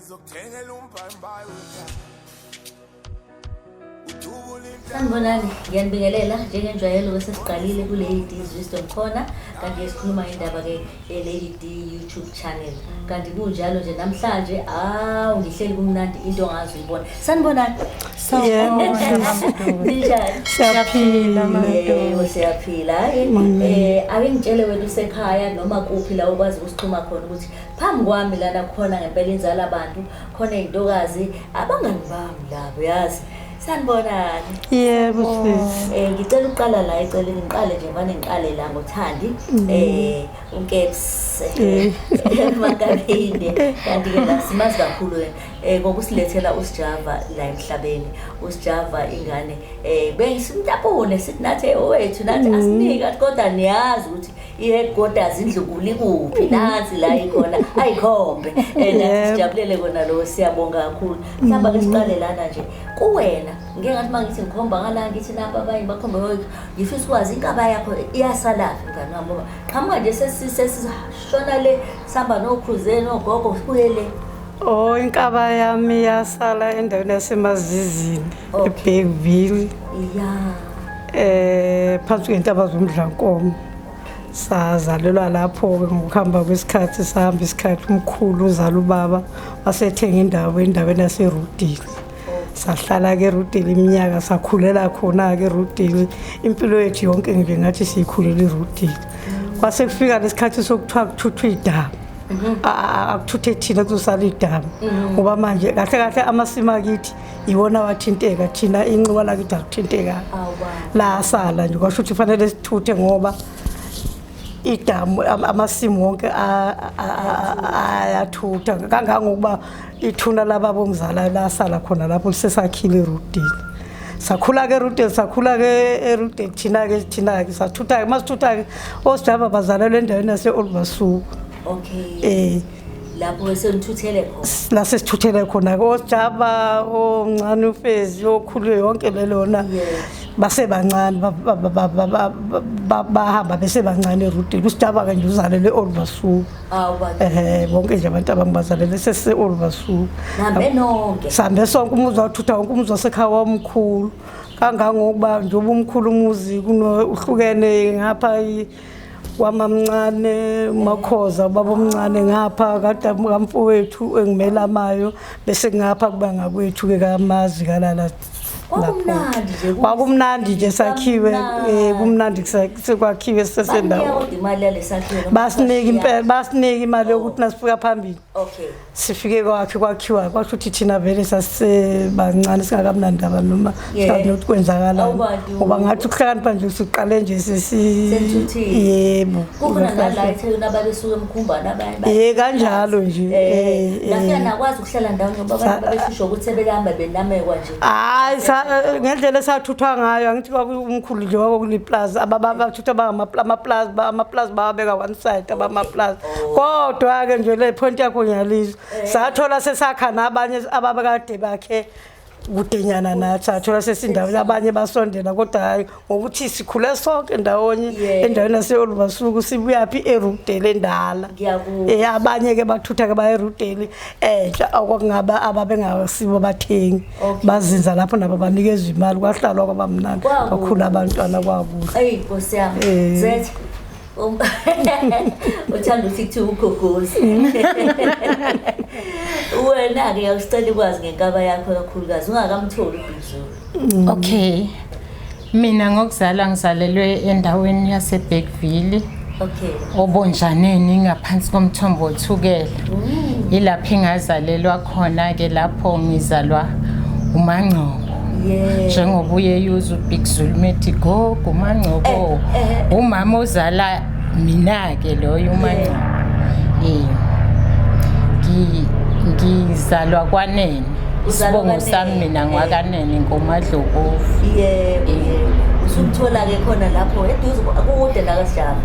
Ngizokuthengela umbhayimbayi Sanibonani, ngiyanibingelela njengenjwayelo bese siqalile ku-Lady D's Wisdom Corner kanti sikhuluma indaba-ke ye-Lady D YouTube channel. Kanti kunjalo nje namhlanje awu ngihleli kumnandi into ongazi uyibona. Sanibonani. Ninjani? Siyaphila. Yebo, siyaphila. Hhayi, ake ngitshele wena usekhaya noma kuphi la ukwazi ukusixhuma khona ukuthi phambi kwami lana khona ngempela inzala abantu, khona iy'ntokazi, abangani bami labo yazi. Sanibonani. Yebo sisi. Ngicela ukuqala la eceleni, ngiqale nje mane ngiqale la ngoThandi. uNkebs. Makabinde. Kanti ke la simazi kakhulu ngokusilethela uSjava la emhlabeni. USjava ingane bengisimtapule sithi nathi owethu nathi asinika kodwa niyazi ukuthi i-headquarters indlunkulu ikuphi, nansi la ikhona ayikhombe. Nathi sijabulele kona lo, siyabonga kakhulu. Mhlawumbe ake siqale lana nje kuwena, ngike ngathi uma ngithi ngikhomba ngala ngithi napa abanye bakhomba, ngifisa ukwazi inkaba yakho iyasalaphi mngani wami, ngoba qhamuka nje sesishona le sihamba nokhuzeni nogogo sibuye le. Oh, inkaba yami yasala endaweni yaseMazizini, eBergville. Phansi kwentaba zoMdlankomo. Sazalelwa lapho-ke ngokuhamba kwesikhathi, sahamba isikhathi umkhulu uzala ubaba wasethenga indawo endaweni yaseRudile. Sahlala-ke eRudile iminyaka, sakhulela khona-ke eRudile. Impilo yethu yonke nje ngathi siyikhulela eRudile. Kwase kufika lesikhathi sokuthiwa kuthuthwa idamu. Akuthuthe thina kuzosala idamu. Ngoba manje kahle kahle amasimo akithi iwona wathinteka, thina inxiwa lakithi akuthintekanga. La sala nje kwasho ukuthi kufanele sithuthe ngoba idamu amasimu wonke ayathutha, kangangokuba ithuna lababa ongizalayo lasala khona lapho lisesakhile eRudile. Sakhula-ke eRudile, sakhula-ke eRudile thina-ke, thina-ke sathutha-ke, masithutha-ke oSijava bazalelwa endaweni yase-Olvasuku. Lapho senithuthele khona. La sesithuthele khona-ke oSijava, omncane uFezi, okhulu yonke lelona. Basebancane bahamba besebancane eRudile. USijava-ke nje uzalelwe e-Olvasuku. Bonke nje abantu abangibazalele sese-Olvasuku. Nihambe nonke. Sihambe sonke, umuzi wathutha wonke umuzi wasekhaya wamkhulu. Kangangokuba njengoba umkhulu umuzi uhlukene ngapha kwamamncane uMakhoza ubaba omncane ngapha kade kamfowethu engimelamayo, bese ngapha kuba ngakwethu ke kamazi kalala. Kwakumnandi nje. Kwakumnandi nje sakhiwe, kumnandi sekwakhiwe sisesendawo. Banika imali yalesakhiwo noma Basinika impela, bashiya? Basinika imali yokuthi nasifika phambili. Sifike kwakhe kwakhiwa, kwasho ukuthi thina vele sasisebancane singakamnandaba noma singazi nokuthi kwenzakalani. Awubantu. Ngoba ngathi ukuhlakanipha nje siqale nje sesi Senithuthile. Yebo. Kukhona nala eThekwini ababesuka eMkhumbane abanye Kanjalo nje. Nafika nakwazi ukuhlala ndawonye ngoba abantu babehlushwa ukuthi sebehamba benamekwa nje. Hayi, ngendlela esathuthwa ngayo, angithi kwakuwumkhulu nje wakuliplaza, abathutha amaplaza, amaplaza bawabeka one side abamaplaza. Kodwa-ke nje le point yakho ngiyalizwa. Sathola sesakha nabanye ababekade bakhe kudenyana nathi, sathola sesindawo abanye basondela, kodwa hhayi ngokuthi sikhule sonke ndawonye endaweni yase-Olubasuku, sibuyaphi eRudele endala. Ngiyakuzwa. Abanye-ke bathutha-ke baya eRudele entsha, okwakungaba ababengasibo abathengi. Bazinza lapho nabo banikezwa imali, kwahlalwa kwaba mnandi, kwakhula abantwana kwakuhle. Eyi Nkosi yami. Zethu. Uthanda ukuthi kuthiwa ugogozi. Wena-ke awusicela ukwazi ngenkaba yakho kakhulukazi ungakamtholi uBig Zulu. Okay. Mina ngokuzalwa ngizalelwe endaweni yaseBergville. Obonjaneni ngaphansi komthombo oThukela. Yilapho engazalelwa khona ke, lapho ngizalwa uMangcobo. Njengoba uye use uBig Zulu methi gogo uMangcobo. Umama ozala mina ke loyo uMangcobo. Ngizalwa kwaNene. Uzalwa Isibongo sami kwaNene. mina ngwaKanene Nkomadlokovu. Yebo, yebo. Usuthola ke khona lapho eduze kude nakaSijava.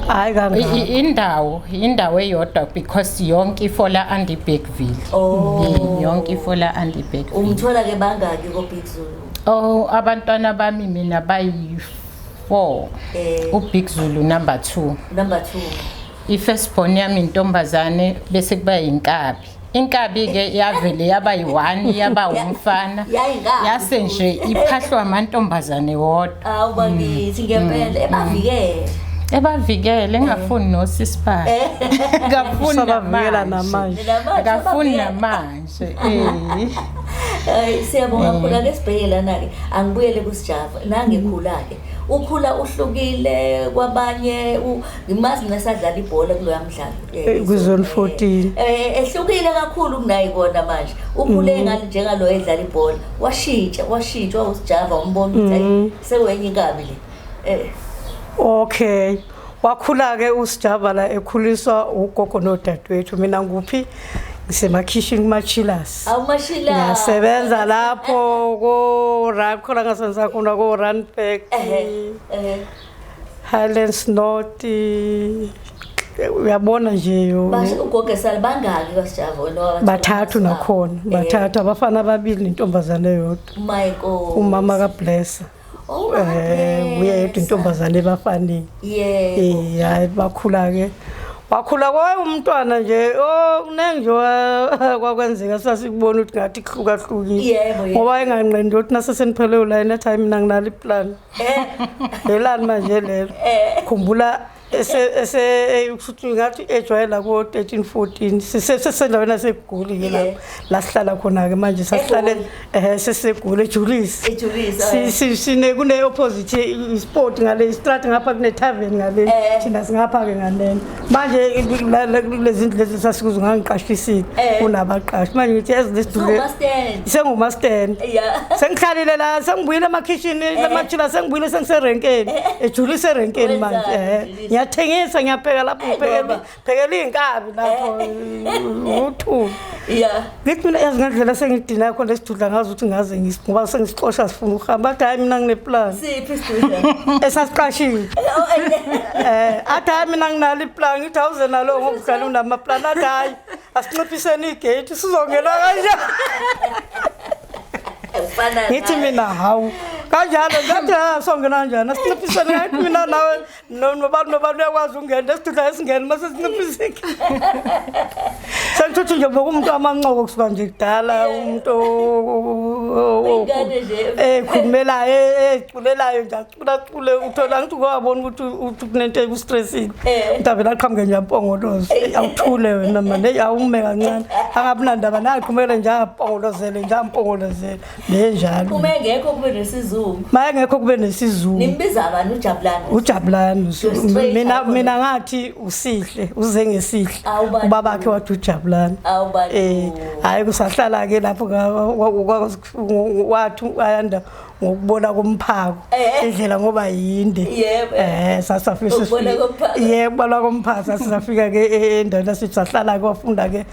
Hayi kangako. Indawo eyodwa because yonke ifola under Bergville. Yonke ifola under Bergville. Umthola ke bangaki ko Big Zulu? Oh, abantwana bami mina bayi 4. UBig Zulu number 2. Number 2. I-first born yami intombazane bese kuba yinkabi. Inkabi ke yavele yaba yi-one, yaba umfana. Yayinkabi. Yase nje iphahlwa amantombazane wodwa. Awu bakithi ngempela ebavikele. Ebavikele, engafuni nosisi bakhe. Engafuni Usabavikela namanje. namanje. Namanje Akafuni usabavikela. namanje. Eh. Hayi, siyabonga kakhulu. Ake sibheke lana-ke, angibuyele kuSijava. Nangikhula-ke, ukhula uhlukile kwabanye. Ngimazi nesadlala ibhola kuloya mdlalo, Kwi-zone 14. Ehlukile kakhulu kunayikona manje. Ukhule ngani njengalo edlala ibhola, washintsha, washintsha uSijava, umbona ukuthi hayi, sewenye inkabi le. Okay. Wakhula-ke uSijava la ekhuliswa ugogo nodadewethu. Mina nguphi? Ngisemakhishini kuma-chillers. Awumashila. Ngiyasebenza lapho ko khona ngasebenza khona ko-Randburg, Ehe, ehe. Highlands North. Uyabona nje Basho ugogo esala bangaki kwaSijava wena wabathola? Bathathu nakhona, bathathu, abafana ababili nentombazane eyodwa. Michael. Umama kaBlesser. Oh, Uye yedwa intombazane ebafaneni. Yebo. Hayi, bakhula ke. Wakhula kwaye umntwana nje, oh, kuningi nje kwakwenzeka sasikubona ukuthi ngathi kuhlukahlukile. Yebo, yebo. Ngoba enganqendi ukuthi naseseniphele ulayini, athi hayi, mina nginalo iplani. Elani manje lelo? Khumbula ese ese kushuthi ngathi ejwayela ko 13 14, sisendaweni yaseGoli ke lapho la sihlala khona ke manje, sasihlale sesegoli eJulius. EJulius. Sine kune opposite isport ngale street, ngapha kune tavern ngale, thina singapha ke ngalena manje kulezi ndlu lezi sasikuzo, ngangiqashisile kunabaqashi manje, ngithi yazi lesidule. Sewumastand. Sengumastand. Sengihlalile la, sengibuyile emakhishini lamachila, sengibuyile, sengiserenkeni eJulius, erenkeni manje. Wenzani eJulius? Ngiyathengisa, ngiyapheka lapho, ngiphekela Ngoba? Phekela iy'nkabi lapho uthuli. Ngithi mina, yazi ngendlela sengidina khona lesidudla, ngazi ukuthi ngaze ngoba sengisixosha, sifuna ukuhamba, athi hayi, mina ngineplani. Siphi isidudla? Esasiqashile. Oh, Athi hayi, mina nginalo iplani. Ngithi awuze nalo ngoba uhlala unamaplani. Athi hayi, asinciphiseni igate, sizongena kanjani? Ufana Ngithi naye. mina, hawu, kanjalo? Ngathi ha, songena kanjani? Asinciphiseni. Ngathi mina nawe nobani nobani uyakwazi ukungena esidudla, esingene mase sinciphiseke. Sengithuthi nje bokumuntu amancoko kusuka nje kudala, umuntu Uyingane nje. Ekhulumelayo, eculelayo nje, acula cule, uthola ngithi kwabona ukuthi kunento ekustressile. Umuntu avele aqhamuke nje ampongoloze, awuthule wena manje, hey, awume kancane, angabi nandaba naye, aqhumele nje ampongolozele nje, ampongolozele benjalo. Uma engekho kube nesizungu. Ma engekho kube nesizungu. Nimbiza bani, uJabulani? UJabulani. Straight Mina up. mina ngathi uSihle, uze ngesihle. Awu, bantu. Ubabakhe wathi uJabulani. Awu, bantu. Hayi, kusahlala ke lapho wathi ayanda ngokubona komphako indlela ngoba yinde. Sasafisa Ukubona komphako. Yebo, kubona komphako, sasafika ke endaweni lasithi sahlala ke, wafunda ke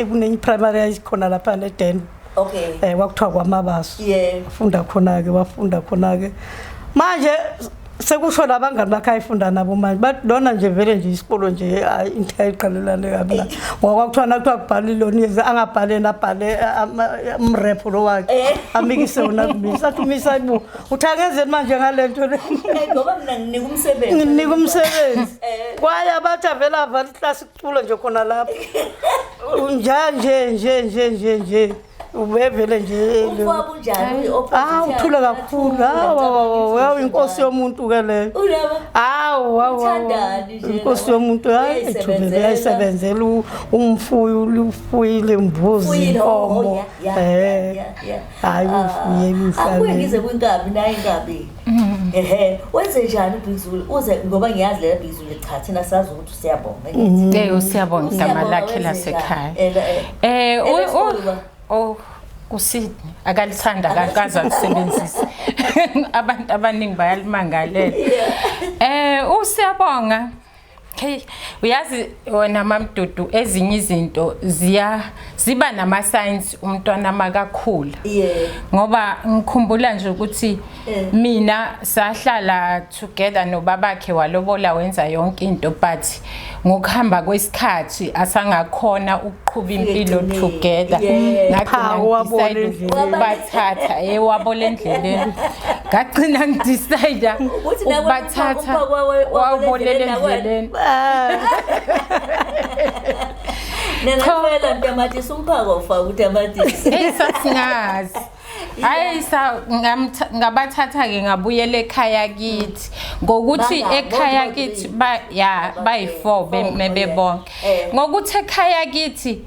kunenye primary ayikhona lapha eDenver. Kwakuthiwa kwaMabaso. Wafunda khona ke, wafunda khona ke. Manje sekusho labangani bakhe ayifunda nabo manje, bathi lona nje vele nje isikolo nje, hayi, into ayiqalelane kabi la, ngoba kwakuthiwa nakuthiwa kubhale lona yeze, angabhale yena, abhale umrepho lo wakhe, amikise wona kumisa, athi umisa, hayibo, uthi angenzeni manje ngale nto le? Ngoba mina nginika umsebenzi. Nginika umsebenzi. Kwaya bathi avele avala iklasi, kucula nje khona lapho nje nje nje nje nje nje, ubevele nje. Umfowabo unjani? Uyi-opposite Ah, uthule yakhe, kakhulu. uyathula, Hawu, ngicabanga hawu, ukuthi inkosi yomuntu ke leyo. Unaba? Hawu, hawu, hawu. Uthandani nje Inkosi laba? yomuntu, hayi, Uyayisebenzela. ethulele, uyayisebenzela, umfuyi, ufuyile imbuzi, Ufuyile, oh, inkomo. yeah. Hayi, ufuye Ah, akuye ngize uhlale. kwinkabi nayo inkabi. Ehe, wenze njani uBig Zulu? Uze ngoba ngiyazi lela Big Zulu, cha, thina sazi ukuthi usiyabonga. Usiyabonga igama Usiyabonga, lakhe wenze lasekhaya. njani? Elesikolo ba? Oh, uSydney akalithanda, akakaze alisebenzise. Abantu abaningi bayalimangalela. Usiyabonga. Hey, uyazi wena Mamdudu, ezinye izinto ziya ziba nama signs umntwana makakhula. Ngoba ngikhumbula nje ukuthi mina sahlala together nobabakhe, walobola, wenza yonke into, but ngokuhamba kwesikhathi asangakhona ukuqhuba impilo Ekugcineni. together. Ngagcina Pha, wabola ngidecide endleleni. ukubathatha, wabola endleleni. Ngagcina ngidecide Uthi nawe ukubathatha. umphako wabola Wabolela endleleni nawe. endleleni. Nena fela ntamatisi umphako ufaka utamatisi. Hey sasingazi. Hayi sa ngabathatha ke ngabuyela ekhaya kithi ngokuthi ekhaya kithi ba ya bayi4 bebonke. Ngokuthi ekhaya kithi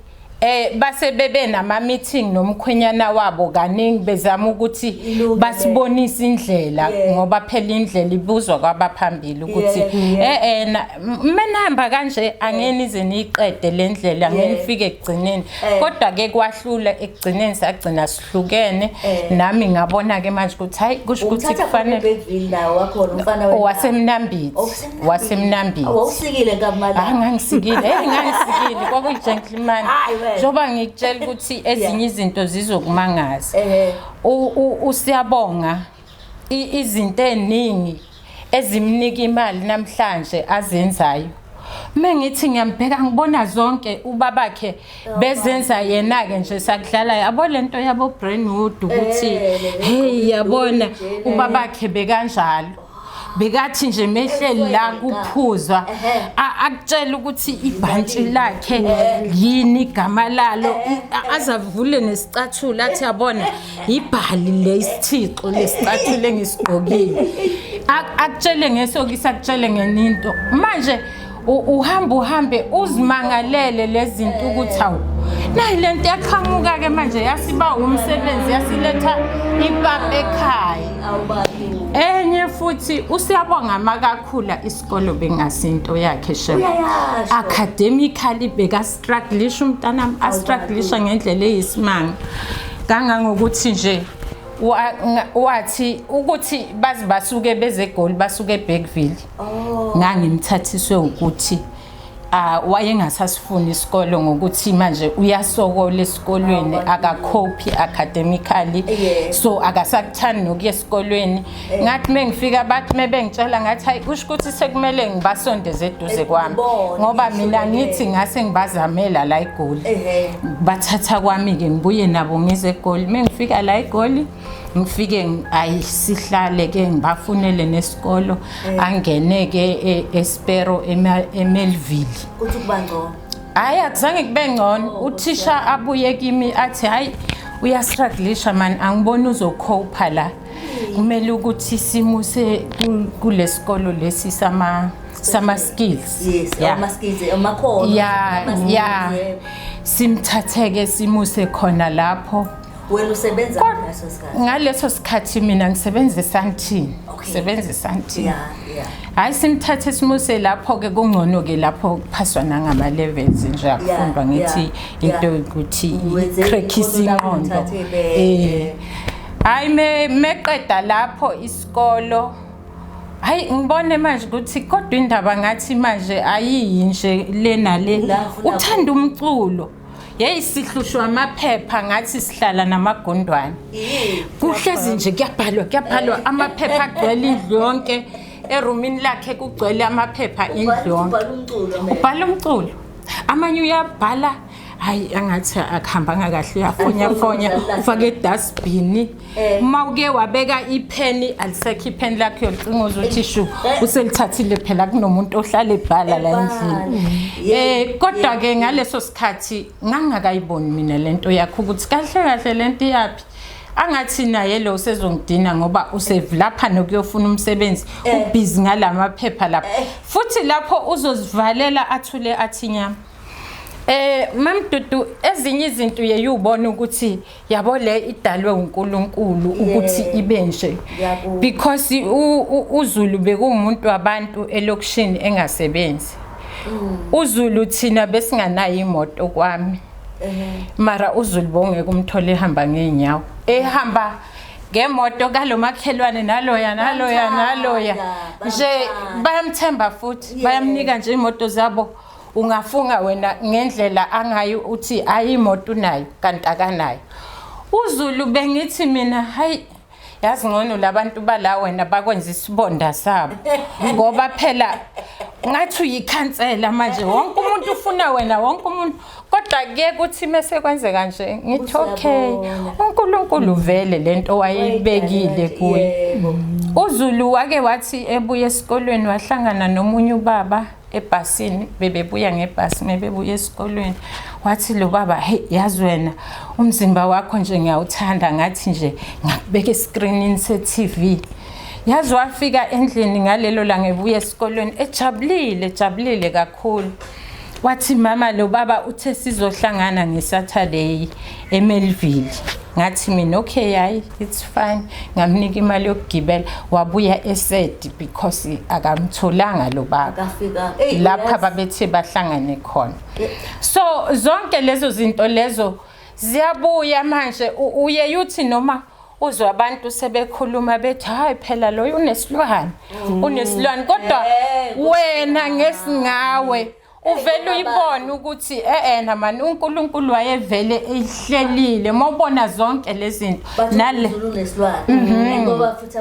base bebe nama meeting nomkhwenyana wabo kaningi bezama ukuthi basibonise indlela ngoba phela indlela ibuzwa kwabaphambili ukuthi menihamba kanje angeni ize niyiqede le ndlela angeni ifike ekugcineni kodwa ke kwahlula ekugcineni sagcina sihlukene nami ngabona ke manje ukuthi hayi kusho ukuthi kufanele wasemnambithi wasemnambithi awusikile nkamala ngangisikile ngangisikile kwakuyi-gentleman njengoba ngikutshela ukuthi ezinye izinto zizokumangaza usiyabonga izinto eziningi ezimnika imali namhlanje azenzayo mengithi ngiyambheka ngibona zonke ubabakhe bezenza yena ke nje sakudlala yabo lento yabo Brandwood ukuthi hey yabona ubabakhe bekanjalo bekathi nje mehleli la kuphuzwa akutshela ukuthi ibhantshi lakhe yini igama lalo azavule nesicathulo athi yabona ibhali le isithixo lesicathulo engisigqokile akutshele ngesokisi akutshele ngeninto manje uhamba uhambe uzimangalele lezinto ukuthi hawu nayi lento yaqhamuka ke manje yasiba umsebenzi yasiletha ipapa ekhaya. Enye futhi usiyabonga makakhula isikolo bengasinto yakhe shem academically beka strugglisha umntanami astrugglisha ngendlela eyisimanga kangangokuthi nje wathi ukuthi bazi basuke bezegoli basuke eBergville ngangimthathiswe ukuthi wayengasasifuni isikolo ngokuthi manje uyasokola esikolweni akakhophi academically so akasakuthandi nokuya esikolweni ngathi mengifika bathi mebengitshela ngathi hayi kusho ukuthi sekumele ngibasondeze eduze kwami ngoba mina ngithi ngase ngibazamela la eGoli bathatha kwami ke ngibuye nabo ngize eGoli mengifika la eGoli ngifike ayisihlale ke ngibafunele nesikolo angene ke eSpero eMelville kuthi kuba ngcono hayi akuzange kube ngcono uthisha abuye kimi athi hayi uyastrugglisha man angiboni uzokhopha la kumele ukuthi simuse kulesikolo lesi sama skills yes ama skills amakhono yeah simthatheke simuse khona lapho. Wena usebenza ngaleso sikhathi? Ngaleso sikhathi mina ngisebenza eSandton. Ngisebenza eSandton. Yeah. Hayi simthathe simuse lapho ke kungcono ke lapho kuphaswa nangama levels nje akufundwa ngithi into ukuthi crackisa ingqondo. Hayi meqeda lapho isikolo hayi ngibone manje ukuthi kodwa indaba ngathi manje ayiyi nje lena le uthanda umculo. Yeyi sihlushwa amaphepha ngathi sihlala namagondwane. Kuhlezi nje kuyabhalwa kuyabhalwa amaphepha agcwele indlu yonke erumini lakhe kugcwele amaphepha indlu yonke. Ubhala umculo. Amanye uyabhala hayi angathi akuhambanga kahle uyafonya fonya ufake edustbin. Uma uke wabeka ipheni alisekho ipheni lakhe yolicingoza uthi shu uselithathile phela kunomuntu ohlala ebhala la endlini. Kodwa ke ngaleso sikhathi ngangakayiboni mina lento yakho ukuthi kahle kahle lento iyaphi. Angathi naye lo usezongidina ngoba usevulapha nokuyofuna umsebenzi ubhizi ngalamaphepha lapha futhi lapho uzozivalela athule athi nyama. Mamdudu ezinye izinto uyeyubona ukuthi yabo le idalwe uNkulunkulu ukuthi ibe nje because uZulu bekuwumuntu wabantu elokishini engasebenzi. uZulu thina besinganayo imoto kwami mara uZulu bongeke umthole ehamba ngeenyawo ehamba ngemoto kalomakhelwane naloya naloya naloya nje bayamthemba futhi bayamnika nje imoto zabo. Ungafunga wena ngendlela angayi uthi ayimoto unayo kanti akanayo. uZulu bengithi mina hayi yazi ngcono labantu bala wena bakwenza isibonda sabo ngoba phela ngathi uyikhansela manje wonke umuntu ufuna wena wonke umuntu kodwa ke kuthi mase kwenzeka nje ngithi okay uNkulunkulu vele lento wayibekile kuye. uZulu wake wathi ebuye esikolweni wahlangana nomunye ubaba ebhasini bebebuya ngebhasi mebebuya esikolweni Wathi lo baba, hey, yazi wena umzimba wakho nje ngiyawuthanda, ngathi nje ngakubeka escreenini se-TV. Yazi wafika endlini ngalelo langa ebuya esikolweni ejabulile, ejabulile kakhulu. Wathi mama, lo baba uthe sizohlangana ngeSaturday eMelville. Ngathi mina okay, hayi, it's fine. Ngamnika imali yokugibela, wabuya e-sad because akamtholanga lo baba Akafika. Eyi, lapha uyazi. babethe bahlangane khona. So zonke lezo zinto lezo ziyabuya manje. Uye uthi noma uzwa abantu sebekhuluma bethi, hayi phela loyo unesilwane, unesilwane, kodwa wena ngesingawe uvele uyibone ukuthi eh mani, uNkulunkulu wayevele eyihlelile mawubona zonke lezi zinto. Bathi Nale uZulu unesilwane, ngoba futhi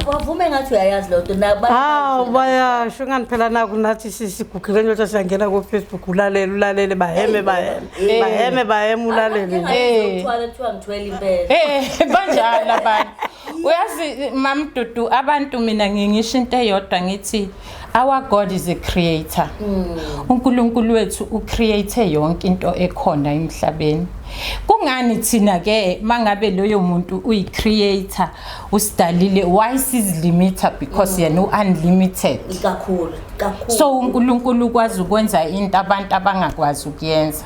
wavume ngathi uyayazi loo nto. Hawu, bayasho ngani phela, naku nathi sigugile nje, siyangena ku-Facebook, ulalele, ulalele, baheme, baheme, baheme, baheme, ulalele nje. Ukuthwala kuthiwa ngithwele impela. Banjalo abantu. Uyazi Mamdudu, abantu mina ngingisho into eyodwa, ngithi our God is a creator. uNkulunkulu wethu ucreate yonke into ekhona emhlabeni. Kungani thina ke mangabe loyo muntu uyi-creator usidalile, why sizilimita? Because yena u-unlimited. Kakhulu, kakhulu. So uNkulunkulu ukwazi ukwenza into abantu abangakwazi ukuyenza.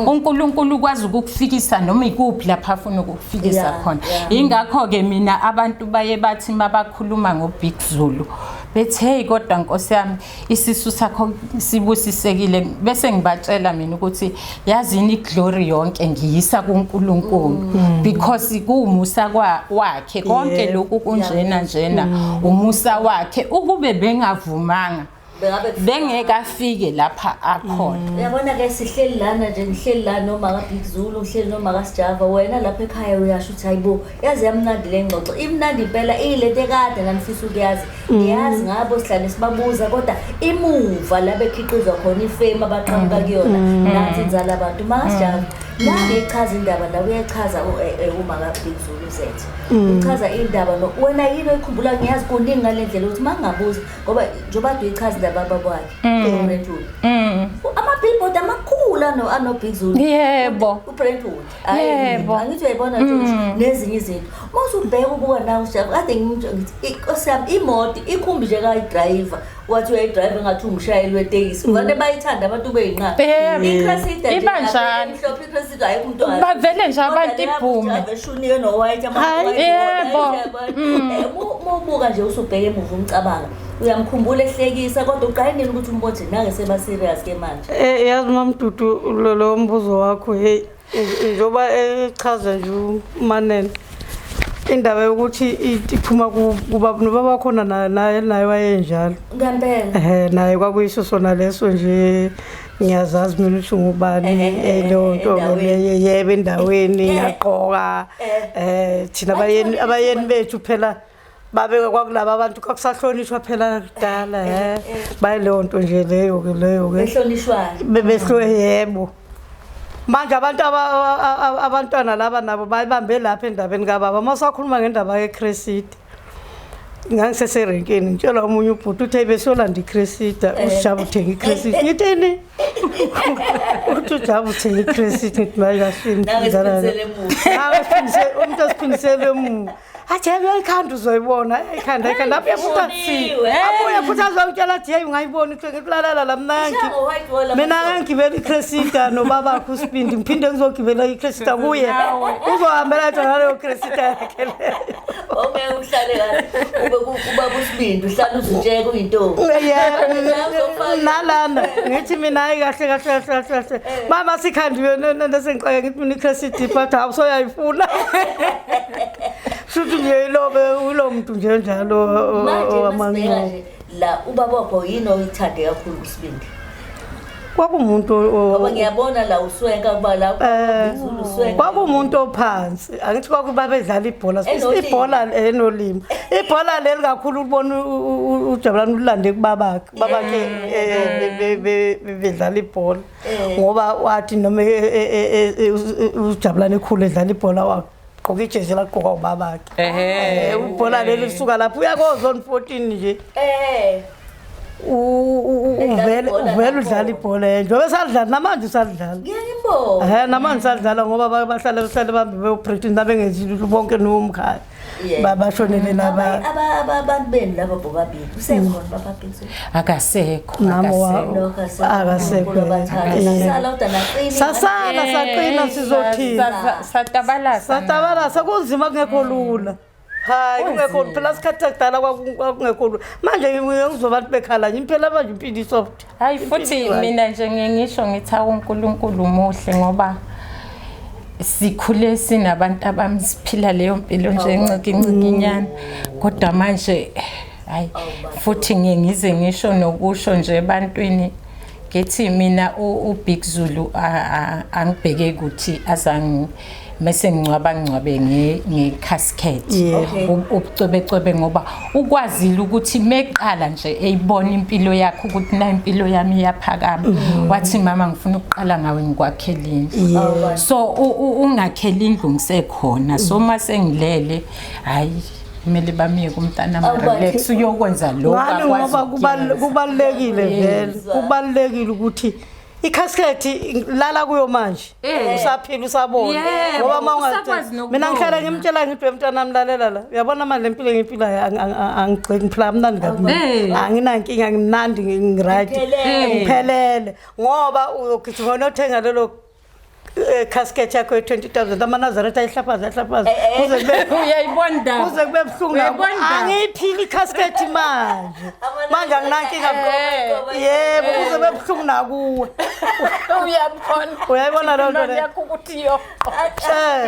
uNkulunkulu ukwazi ukukufikisa noma ikuphi lapha afuna ukukufikisa khona. Ingakho ke mina abantu baye bathi mabakhuluma ngoBig Zulu bethi, hey, kodwa Nkosi yami, isisu sakho sibusisekile, bese ngibatshela mina ukuthi yazini, iglory yonke ngiyisa kuNkulunkulu because kuwumusa wakhe konke lokhu kunjena njena, umusa wakhe. Ukube bengavumanga, Bengabe bengeke afike lapha akhona. Uyabona ke, sihleli lana nje, ngihleli la noma ka-Big Zulu, ngihleli noma kaSijava. Wena lapha ekhaya uyasho ukuthi hayibo, yazi yamnandi le ngxoxo, imnandi impela, iyilento ekade nanifisa ukuyazi. Ngiyazi ngabo, sihlale sibabuza, kodwa imuva la bekhiqizwa khona, ifemu abaqhamuka kuyona, nansi inzala abantu. MakaSijava, nange ichaza indaba la, uyachaza uma ka-Big Zulu zethu, uchaza indaba no wena yini oyikhumbula? Ngiyazi kuningi ngale ndlela ukuthi uma ngingabuza, ngoba njengoba kade uyichaza indaba baba wakhe uBrentwood, ama-billboard amakhulu ano-Big Zulu, uBrentwood. Angithi uyayibona nje nezinye izinto uma usubheka ubuka nawe usijava kade ngithi, inkosi yami, imoto ikhumbi nje kayidrayiva, wathi uyayidrayiva ngathi umshayeli wetekisi, vane bayithanda abantu beyinqaba. I-Cressida nje Iba njalo. imhlophe i-Cressida, ayikho umuntu Bavele nje abantu iphume. Eshunike no-white. Uma ubuka nje usubheka emuva, umcabanga, uyamkhumbula ehlekisa, kodwa uqale nini ukuthi umbone nange seba-serious ke manje? Yazi Mamdudu, lo mbuzo wakho, hey, njengoba echaza nje uManene indaba yokuthi iphuma kuba nobaba khona, naye wayenjalo. Ngempela? Naye kwakuyiso sona leso nje, ngiyazazi mina ukuthi ngubani. Leyo nto ke Endaweni. leyo, yebo, endaweni ngiyaqoka. Thina abayeni bethu phela babe kwakulaba abantu kwakusahlonishwa phela kudala, bayileyo nto nje leyo ke leyo ke. Behlonishwayo. Bebehlo, yebo. Manje abantu abantwana laba nabo bayibambe lapha endabeni kababa. Uma usakhuluma ngendaba yeCressida, ngangiseserenkeni, ngitshelwa omunye ubhuti, uthe besolanda iCressida, usijaba uthenga iCressida. Ngithini? Uthi ujaba uthenga iCressida. Ngithi maye kahleni. Nange siphindisele emuva. Umuntu osiphindisele emuva, athi yebo, uyayikhanda, uzoyibona, ayikhanda, ayikhanda, abuye futhi. Eshoniwe. Abuye futhi azongitshela, athi hey, ungayiboni, ngikulalela la mina. Isha ngo-white wall. Mina ngangigibela iCressida nobabakho uSibindi, ngiphinde ngizogibela iCressida kuye, uzohambela yedwa naleyo Cressida yakhe leyo. Ongeke uhlale kahle ube ubaba uSibindi, uhlale uzitsheka uyintombi. Nalana ngithi mina, hayi, kahle kahle kahle kahle kahle mama, sikhandiwe nesengixake, ngithi mina iCressida but hawu, soyayifuna, shuthi nje ilobe ulo muntu nje njalo. Manje masibheka Owamanqoba. nje la, ubaba wakho yini oyithande kakhulu kuSibindi? Kwakuwumuntu Ngoba ngiyabona la uswenka kuba la uZulu uswenka. Kwakuwumuntu ophansi, angithi kwakuba bedlala ibhola. Enolimi. Ibhola enolimi, ibhola leli kakhulu ubona uJabulani ulande kubabakhe, babakhe bedlala ibhola, ngoba wathi noma uJabulani ekhulu edlala ibhola, wagqoka ijezi lagqokwa ubabakhe. Ibhola leli lisuka lapho, uya ko-zone 14 nje. Uvele uvele udlala ibhola njengoba esadlala namanje usadlala. Ngiyayibona. Eh namanje usadlala ngoba bahlale bahlale bambe beyopractice nabengenzi lutho bonke nomkhaya. Bashonele laba. Abantu benu laba bobabili. Usekhona baba Big Zulu? Akasekho. Akasekho. Akasekho. Sasala kodwa naqina. Sasala saqina sizothini. Satabalasa. Satabalasa kunzima kungekho lula. Hayi kungekho phela isikhathi sakudala kwakungekho lula. Manje ngizwa abantu bekhala nje impela manje impilo isoft. Hayi futhi mina nje ngisho ngithi uNkulunkulu muhle ngoba sikhule sinabantu abamsiphila leyo mpilo nje enciki incikinyana kodwa manje hayi futhi ngiye ngize ngisho nokusho nje ebantwini ngithi mina uBig Zulu angibheke ukuthi azangi mase ngcwaba ngcwabe nge-casket ubucwebecwebe ngoba ukwazile ukuthi meqala nje eyibona impilo yakhe ukuthi na impilo yami iyaphakama wathi mama ngifuna ukuqala ngawe ngikwakhela indlu so ungakhela indlu ngisekhona so mase ngilele hayi kumele bamiyeke umntana relax uyokwenza lokho akwazi ngoba kubalulekile vele kubalulekile ukuthi i-casket lala kuyo manje usaphila usabona ngoba mawungathi mina ngihlala ngimtshela ngithi wemntwana mlalela la uyabona manje lempilo engiphilayo angigceki ngiphila kamnandi kabi anginankinga ngimnandi ngiright ngiphelele ngoba uyogijima nothenga lelo casket yakho ye-20,000 amaNazaretha ayihlaphaza ayihlaphaza kuze kube uyayibona kuze kube buhlungu angiyiphili i-casket manje manje anginankinga yebo kuze kube buhlungu nakuwe uyabona uyayibona leyo nto yakho ukuthi yo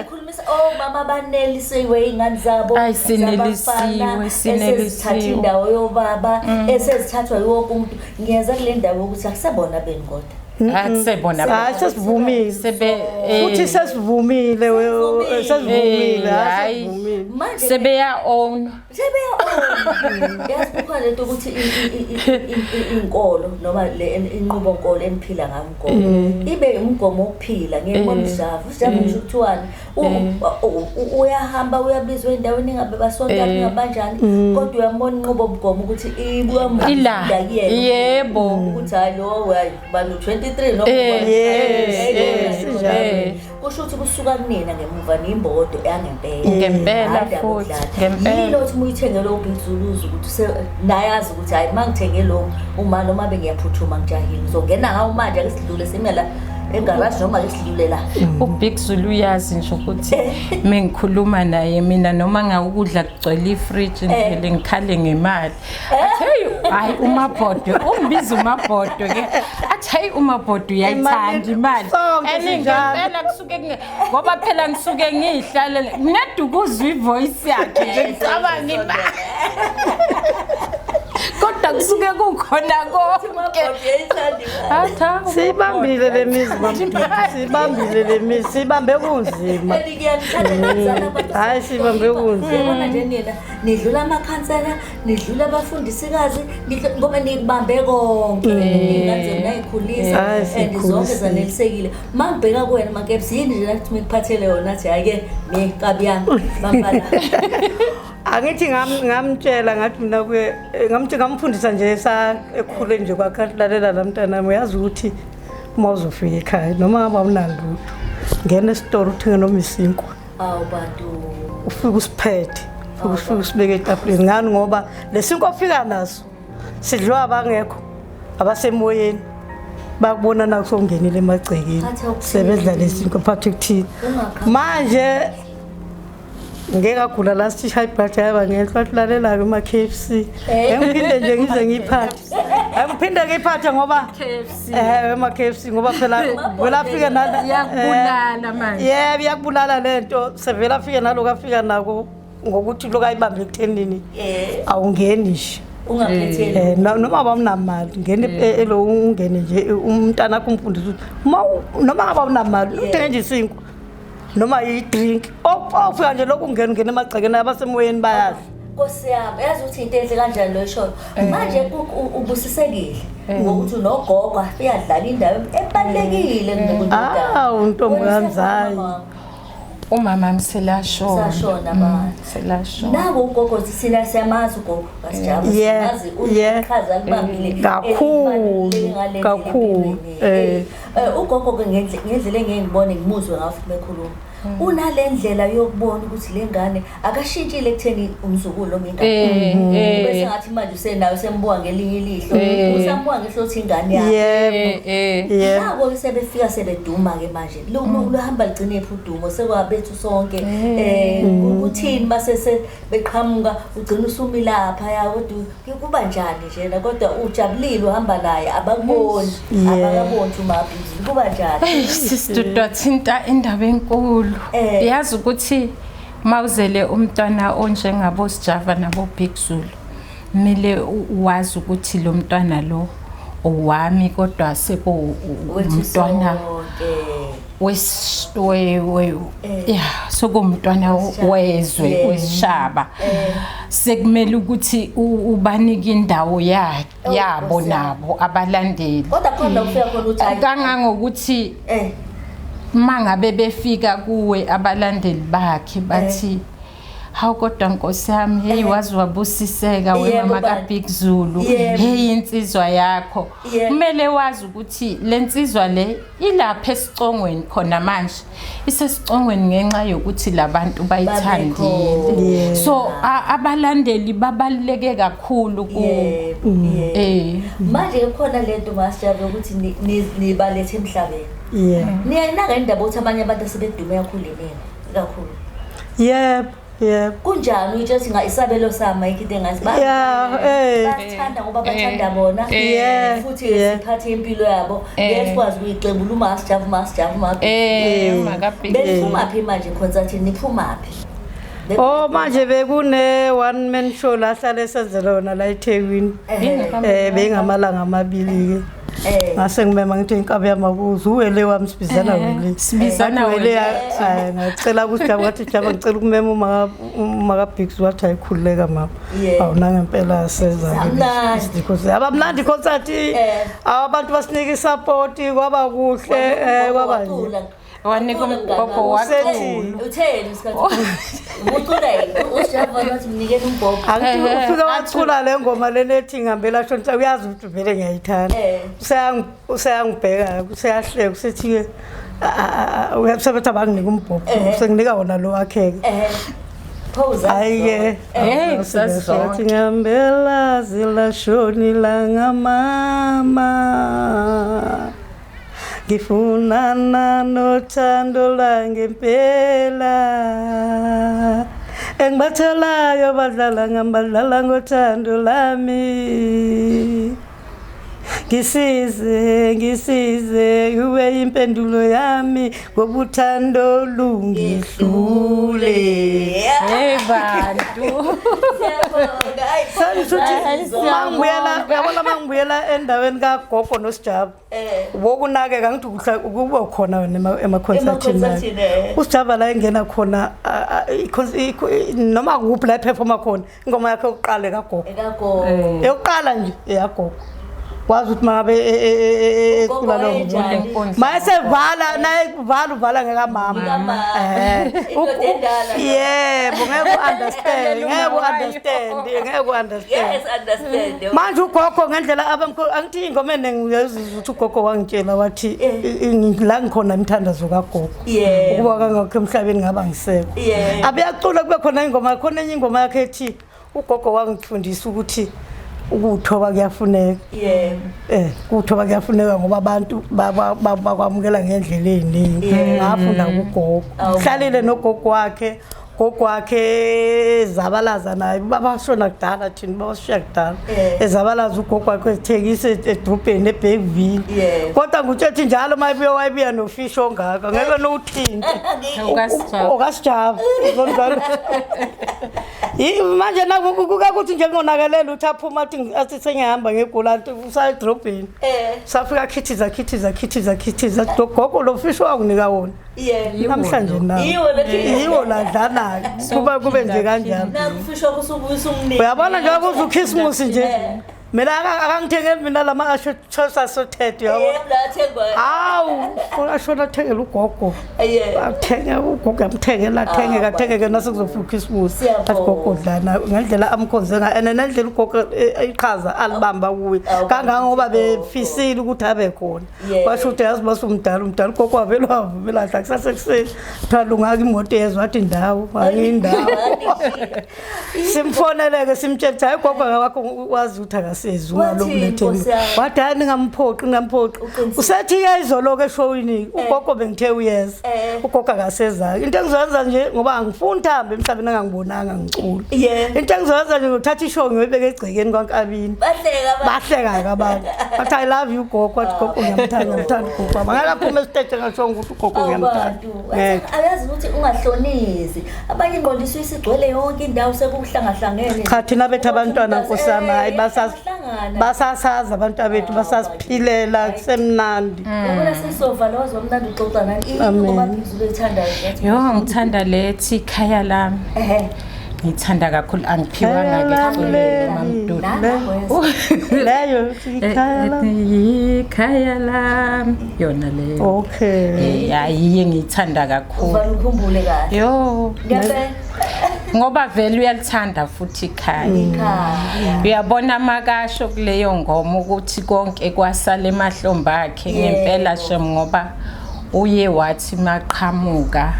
ikhulumisa omama banelisiwe iy'ngane zabo Ayi, sinelisiwe, sinelisiwe. esezithatha indawo yobaba esezithathwa yiwonke umuntu ngiyeza kule ndawo yokuthi akusebona beni kodwa akusebona hayi sesivumile futhi sesivumile sesivumile hayi manje sebeya own sebeya own yazi kukhona lento ukuthi inkolo noma le inqubonkolo eniphila ngayo umgomo ibe umgomo wokuphila ngiyibona uJava uJava ngisho kuthiwani uyahamba uyabizwa endaweni engabe basonta kungabanjani kodwa uyambona inqubomgomo ukuthi ibuya ila yebo ukuthi hayi lo hayi bani 23 noma kusho ukuthi kusuka kunina ngemuva nimbokodo yangempela ngempela futhi ngempela yini othi muyithenge lo Big Zulu ukuthi nayazi ukuthi hayi mangithenge lo uma noma bengiyaphuthuma ngijahile ngizongena ngawo manje ake sidlule sime la engaraji noma ake sidlule la uBig Zulu uyazi nje ukuthi mengikhuluma naye mina noma ngawukudla kugcwele ifridge ngivele ngikhale ngemali athi hey hayi uMabhodwe ungibiza uMabhodwe ke athi hey uMabhodwe uyayithanda imali Sonke sinjalo. ngempela kusuke ngoba phela ngisuke ngihlalele nginedukuzwa ivoice yakhe nje ngicabanga imali kodwa kusuke kukhona konke Sibambile le mizi mamdudu sibambile le mizi sibambe kunzima hayi sibambe kunzima Yabona nje nina nidlula amakhansela nidlula abafundisikazi ngoba nikubambe konke ingane zenu nayikhulisa Hayi, and zonke siyikhulisile. zanelisekile mangibheka kuwena Mankepsi yini nje nathi ngikuphathele yona athi hayi ke nekabi yami bambala Angithi ngamtshela ngathi mina kuye ngamthi ngamfundisa nje sa ekhule nje kwakhe lalela la mntana uyazi ukuthi uma uzofika ekhaya noma ngabe awunalutho ngena esitolo uthenge noma isinkwa awu bantu ufike usiphethe ufike usibeke etafuleni ngani ngoba lesinkwa ofika naso sidliwa abangekho abasemoyeni bakubona na usongenile emagcekeni sebedla lesinkwa phathi kuthini manje ngeke agula last high blood yaba ngenhla lalela-ke ema-KFC engiphinde nje ngize ngiyiphathe angiphinde ngiyiphathe ngoba KFC ema-KFC ngoba phela vele afike iyakubulala manje yebo iyakubulala le nto sevele afike nalokhu afika nako ngokuthi lokhu ayibambe ekuthenini awungeni nje ungaphetheli noma awunamali ngene elo ungene nje umntana akho umfundise ukuthi noma ngabe awunamali uthenge nje isinkwa noma i-drink ofika nje lokhu ungena ungena emagcekeni abasemoyeni bayazi Nkosi yami yazi ukuthi into enhle kanjani lo ishoyo manje ubusisekile ngokuthi unogogo afike adlala indawo ebalulekile Awu, ntombi kamzayi. Umama mselashona. Sashona ba. Selashona. Nawo ugogo sina siyamazi ugogo kaSijava simazi uqhaza libambile kakhulu kakhulu. Ugogo ke ngendlela engiyibone ngimuzwe ngawo futhi bekhuluma. Unale ndlela yokubona ukuthi le ngane akashintshile ekutheni umzukulu noma ingane. Bese ngathi manje usenayo sembuka ngelinye ilihlo, usambuka ngehlo ukuthi ingane yakhe. Yebo. Nako ke sebefika sebeduma ke manje. Luhamba ligcine phi udumo sekwabethu sonke. Ukuthini mase beqhamuka ugcina usumi lapha ya kodwa kuba njani njena kodwa ujabulile uhamba naye abakuboni abakaboni umabhizi kuba njani. Sisi Dudu indaba enkulu. Yazi ukuthi mawuzele umntwana onjengabo Sjava nabo Big Zulu kumele wazi ukuthi lo mntwana lo owami kodwa seko umntwana sokumntwana wezwe wesishaba. Sekumele ukuthi ubanike indawo yabo nabo abalandeli. Kodwa khona ufika khona uthi kangangokuthi mangabe befika kuwe abalandeli bakhe bathi hawu kodwa Nkosi yami, hey wazi wabusiseka wemama kaBig Zulu, hey insizwa yakho. Kumele wazi ukuthi lensizwa le ilapha esicongweni khona manje, isesicongweni ngenxa yokuthi labantu bayithandile. So abalandeli babaluleke kakhulu ku manje khona lento masijave ukuthi nibalethe emhlabeni. Niyayinaka indaba ukuthi abanye abantu asebedume kakhulu yini kakhulu. Yebo. Yebo. Kunjani uyitsho nga isabelo sami ayikho into engazi bathanda ngoba bathanda bona futhi siphathe impilo yabo ngeke sikwazi ukuyixebula uma sijava uma sijava uma beniphuma phi manje concert niphuma phi? Oh manje bekune one man show la hlale senzela yona la eThekwini. Bengamalanga amabili ke. Ngase ngimema ngithi inkabi yamabuzo uwele wami sibizana wele. Sibizana wele. Ngacela ukuthi jaba ngathi jaba ngicela ukumema uma ka Big Zulu wathi ayikhululeka mama. Awuna ngempela seza ke. Because abamnandi concert abantu basinika isupport kwaba kuhle kwaba nje. Wanika umbhobho wacula. Utheni isikhathi? Ucula uSjava wathi mnikeni umbhobho. Angithi ufike wacula le ngoma lena ethi ngihambela shontsha uyazi ukuthi vele ngiyayithanda. Useyangibheka, useyahleka usethi uyasebenza abanginika umbhobho. Usenginika wona lo wakhe ke. Pause. Hayi ke. Sathi ngihambela zilashoni langa mama. Ngifunana nothando langempela engibatholayo badlala ngambadlala ngothando lami ngisize ngisize ube impendulo yami ngobuthando lungihlule. Hey bantu. Sengisuthi mangibuyela uyabona mangibuyela endaweni kaGogo noSijaba wokunakeka ngithi ukuba khona wena emaconcertini uSijaba la engena khona noma kuphi la performa khona ingoma yakhe yokuqala kaGogo yokuqala nje eyaGogo wazi ukuthi mangabe ecula lo mayesevala naye kuvala uvala ngekamama yebo ngeke understand ngeke understand ngeke understand yes understand manje ugogo ngendlela abamkhulu angithi ingoma eningi uyazizwa ukuthi ugogo wangitshela wathi la ngikhona imithandazo kagogo ukuba kangakho emhlabeni ngaba ngisekho abuyacula kube khona ingoma khona enye ingoma yakhe ethi ugogo wangifundisa ukuthi ukuthoba kuyafuneka. Yebo. Ukuthoba kuyafuneka ngoba abantu bakwamukela ngendlela eziningi. Ngafunda kugogo. Hlalile nogogo wakhe, gogo wakhe ezabalaza naye babashona kudala thina babashiya kudala. Ezabalaza ugogo wakhe ezithengisa edrobheni eBergville. Kodwa ngitshethi njalo mayibuya wayibuya nofish ongaka ngeke nowuthinte. Okasijava. Uzonjalo. Manje nakukuthi nje ngonakalela uthi aphuma athi athi sengihamba ngegula usayedrobheni. Safika khithiza khithiza khithiza khithiza gogo lo fish wakunika wona. Namhlanje nawo. Yiwo ladlanayo. Kuba kube nje kanjalo. Nakufisha kusubuyisa umniki. Uyabona nje kuze uChristmas nje. Mina akangithengeli mina lama asho chosa sothethe yabo. Yebo la athengwa. Hawu, ashona athengela ugogo. Yebo. Athenge ugogo amthengela athenge Ah, kathenge ke nasekuzofika uChristmas. Siyabonga. Athi gogo dlana ngendlela amkhonze ngayo and nendlela ugogo iqhaza alibamba kuye. Awu, Kangangoba gogo. befisile ukuthi abe khona. Yebo. Washo ukuthi yazi basumdala umdala ugogo wavele wavumela kahle kusasekuseni. Kuthiwa lungaka imoto yezwa wathi indawo, ayindawo. Simfoneleke simtshele ukuthi hayi gogo wakho wazi ukuthi akasezi Wathini, ungalokhu Nkosi yami? wathi hayi ningamphoqi ningamphoqi Uqinisile. usethi-ke izolo-ke eshowini ugogo bengithe uyeza Eh. ugogo akasezayo into engizoyenza nje ngoba angifuni ukuthi ahambe emhlabeni angangibonanga ngicula Yeah. into engizoyenza nje ngothatha ishow ngiyoyibeka egcekeni kwankabini Bahleka abantu. bahleka-ke abantu bathi i love you gogo wathi gogo ngiyamthanda ngiyamthanda ugogo wami angeke aphume esiteji engashongo ukuthi ugogo Awu ngiyamthanda bantu, ngeke ayazi ukuthi ungahlonizi. Abanye ingqondo isuke isigcwele yonke indawo sekuhlangahlangene. Cha thina bethu abantwana nkosi yami hayi Bahlangana. basasazi abantu bethu basasiphilela kusemnandi. Yabona sesova lo wamnandi uxoxa nani. Amen. Ngoba phezulu ethandayo ngathi. Yo ngithanda lethi ikhaya lami. Ehhe. Ngithanda kakhulu angiphiwanga ke Ikhaya lami eculweni mamdudu. Nana Leyo ikhaya lami. Ikhaya lami yona leyo. Okay. Hayi ngiyithanda kakhulu. Uvale ukhumbule kahle. Yo Ngempela ngoba vele uyalithanda futhi ikhaya. ikhaya. Uyabona makasho kuleyo ngoma ukuthi konke kwasala emahlombe akhe ngempela shem ngoba uye wathi maqhamuka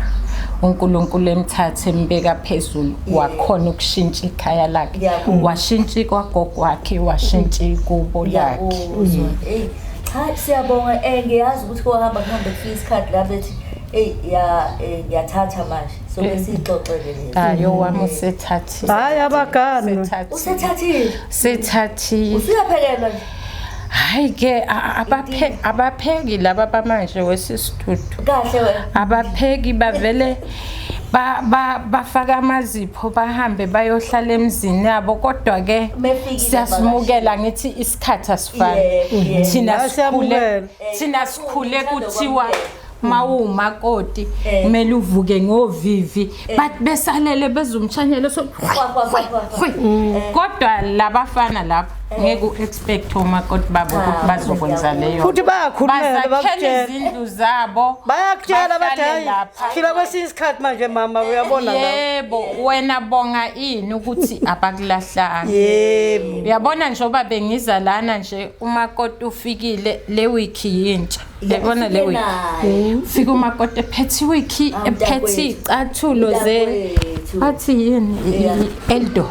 uNkulunkulu emthathe embeka phezulu wakhona ukushintsha ikhaya lakhe Ngiyakuzwa. washintsha kwagogo wakhe washintsha ikubo lakhe. Ngiyakuzwa. Ey, cha siyabonga ngiyazi ukuthi kuhamba kuhambe kufika isikhathi la bethi ey ya ngiyathatha manje. So besixoxele lezi. Hayi wami usethathile. Hayi abaganwe. Usethathile. Sethathile. Usuyaphekelwa nje. Hayi ke abapheki laba bamanje wesisithudu. Kahle wena. Abapheki bavele bafaka amazipho bahambe bayohlala emzini yabo kodwa ke Mefikile siyasimukela ngithi isikhathi asifani. Yebo, yebo. Thina Hayi, sikhule siyamukela. thina sikhule Ngithanda kuthiwa ukwamukela. mawumakoti Eh. kumele uvuke ngovivi but besalele bezumshanyelo so Kwa, kwa, kwa, kwa, kwa. kodwa labafana lapha ngeke u-expect omakoti babo ukuthi bazokwenza leyo Futhi bayakhulumela bazakhela bakutshela. izindlu zabo Bayakutshela bathi bahlale hayi lapha. siphila kwesinye isikhathi manje mama uyabona la. Yebo wena bonga ini ukuthi abakulahlanga. Yebo. Uyabona njengoba bengiza lana nje umakoti ufikile le wiki yintsha. Yabona le wiki. Naye. Fika umakoti ephethe iwiki Ah, ephethe mntakwethu. icathulo ze Mntakwethu. bathi yini Yeah. Eldo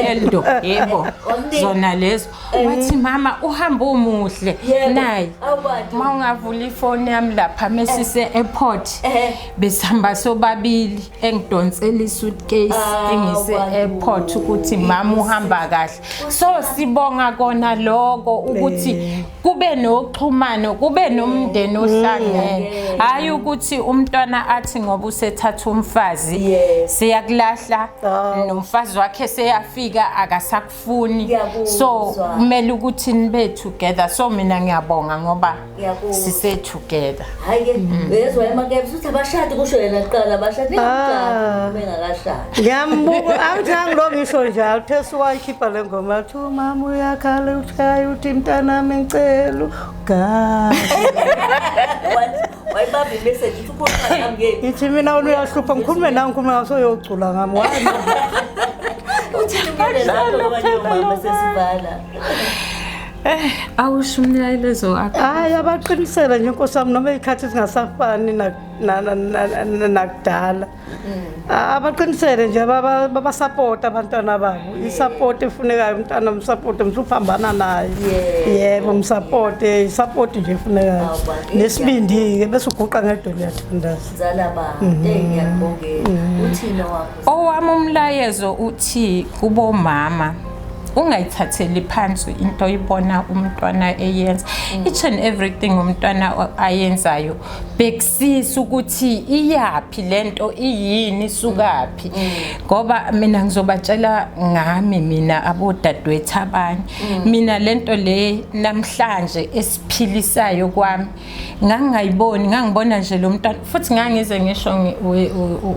Eldo yebo Wakunika. zona lezo wathi mama uhamba umuhle Yebo. nayi Awu bantu. mawungavula ifoni yami lapha mesise airport Eh. besihamba sobabili engidonsela isuitcase Ah, engise bantu. airport ukuthi mama uhamba kahle so sibonga kona lokho ukuthi kube noxhumano kube nomndeni ohlangene hayi ukuthi umntwana athi ngoba usethatha umfazi Yes. siyakulahla nomfazi wakhe seyafika akasakufuni Ngiyakuzwa. so kumele ukuthi nibe together so mina ngiyabonga ngoba Ngiyakuzwa. sise together. Hayi ke uyezwa emakepsi uthi abashadi kusho yena kuqala abashadi Ah. ningakashadi bengakashadi. Ngiyambuka angithi angilo ngisho njalo uthe suwayikhipha le ngoma athi umama uyakhala uthaya uthi mntanami ngicela ugane. Wathi wayibamba imessage uthi ukhuluma nami ngeke. Ngithi mina wena uyahlupha ngikhulume nawe ngikhulume ngaso uyocula ngami. Why? Uthini umyalezo wakho kwabanye omama sesivala. Awusho umyalezo wakho. Hayi abaqinisele nje nkosi yami noma izikhathi zingasafani nakudala. Abaqinisele nje babasapota abantwana babo. Isupport efunekayo umntana umsupport msuphambana naye. Yebo umsupport, isupport nje efunekayo. Awu, bantu, Nesibindi ke bese uguqa ngedolo uyathandaza. Mzala ba, hey ngiyakubongela. Uthini wakho? Owami umlayezo uthi kubomama ungayithatheli phansi into oyibona umntwana eyenza. Each and everything umntwana ayenzayo bhekusisa ukuthi iyaphi lento iyini isukaphi ngoba mina ngizobatshela ngami mina abodadewethu abanye mina lento le namhlanje esiphilisayo kwami ngangingayiboni ngangibona nje lo mntwana futhi ngangize ngisho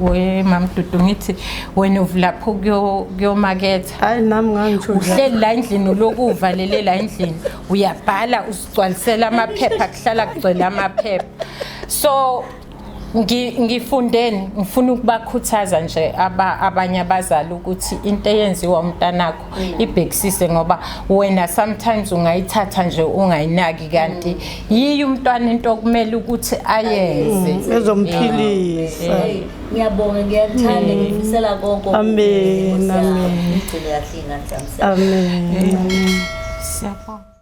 we mamdudu ngithi wena uvulapho kuyomaketha Hayi nami ngangisho njalo. Uhleli la endlini, uloku uvalele la endlini, uyabhala, usigcwalisela amaphepha, kuhlala kugcwele amaphepha. So ngifundeni, ngifuna ukubakhuthaza nje abanye abazali ukuthi into eyenziwa umntanakho ibhekisise, ngoba wena sometimes ungayithatha nje ungayinaki, kanti yiyo umntwana into okumele ukuthi ayenze. Ezomphilisa. Hey, ngiyabonga, ngiyakuthanda, ngifisela konke okuhle, Amen, Nkosi yami. amen. Ngigcine kahle iy'ngane zami. Amen, amen. Siyabonga.